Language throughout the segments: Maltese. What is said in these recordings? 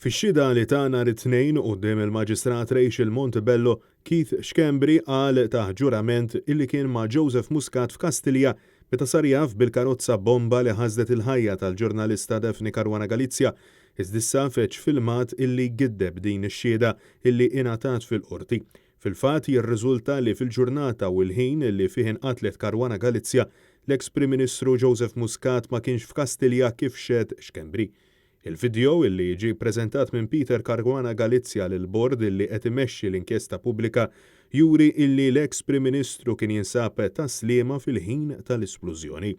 Fix-xhieda li ta nhar it-Tnejn quddiem il-Maġistrat Rachel Montebello, Keith Schembri qal taħt ġurament illi kien ma' Joseph Muscat f'Kastilja meta sar jaf bil-karozza bomba li ħasdet il-ħajja tal-ġurnalista Daphne Caruana Galizia, iżda issa feġġ filmat illi jgiddeb din ix-xhieda illi ingħatat fil-Qorti. Fil-fatt jirriżulta li fil-ġurnata u l-ħin li fih inqatlet Caruana Galizia, l-eks Prim Ministru Joseph Muscat ma kienx f'Kastilja kif xehed Schembri. Il-vidjow illi ġie ppreżentat minn Peter Caruana Galizia lill-bord illi qed imexxi l-inkjesta pubblika juri illi l-eks Prim Ministru kien jinsab Tas-Sliema fil-ħin tal-isplużjoni.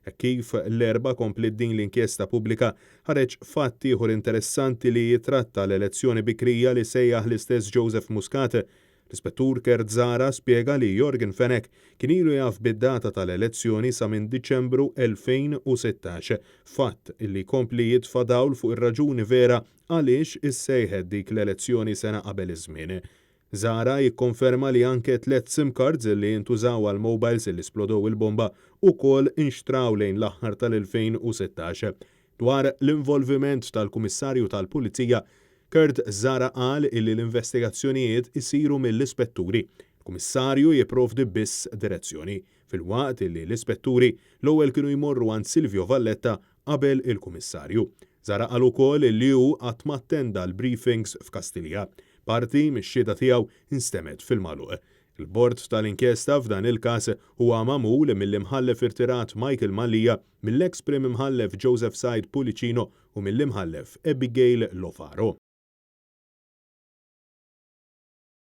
Hekk kif l-Erbgħa kompliet din l-inkjesta pubblika, ħareġ fatt ieħor interessanti li jitratta l-elezzjoni bikrija li sejjaħ l-istess Joseph Muscat. L-Ispettur Kurt Zahra spjega li Yorgen Fenech kien ilu jaf bid-data tal-elezzjoni sa minn Diċembru 2016, fatt li jkompli jitfa' dawl fuq ir-raġuni vera għaliex issejħet dik l-elezzjoni sena qabel iż-żmien. Zahra jikkonferma li anke tlett sim cards li intużaw għall-mobiles li splodew il-bomba ukoll inxtraw lejn l-aħħar tal-2016. Dwar l-involviment tal-Kummissarju tal-Pulizija, Kurt Zahra qal illi l-investigazzjonijiet isiru mill-ispetturi. Il-Kummissarju jipprovdi biss direzzjoni, filwaqt illi l-ispetturi l-ewwel kienu jmorru għand Silvio Valletta qabel il-Kummissarju. Zahra qal ukoll illi hu qatt ma attenda l-briefings f'Kastilja. Parti mix-xhieda tiegħu instemgħet fil-magħluq. Il-bord tal-inkjesta f'dan il-każ huwa magħmul mill-Imħallef irtirat Michael Mallia, mill-eks Prim Imħallef Joseph Said Pullicino u mill-Imħallef Abigail Lofaro.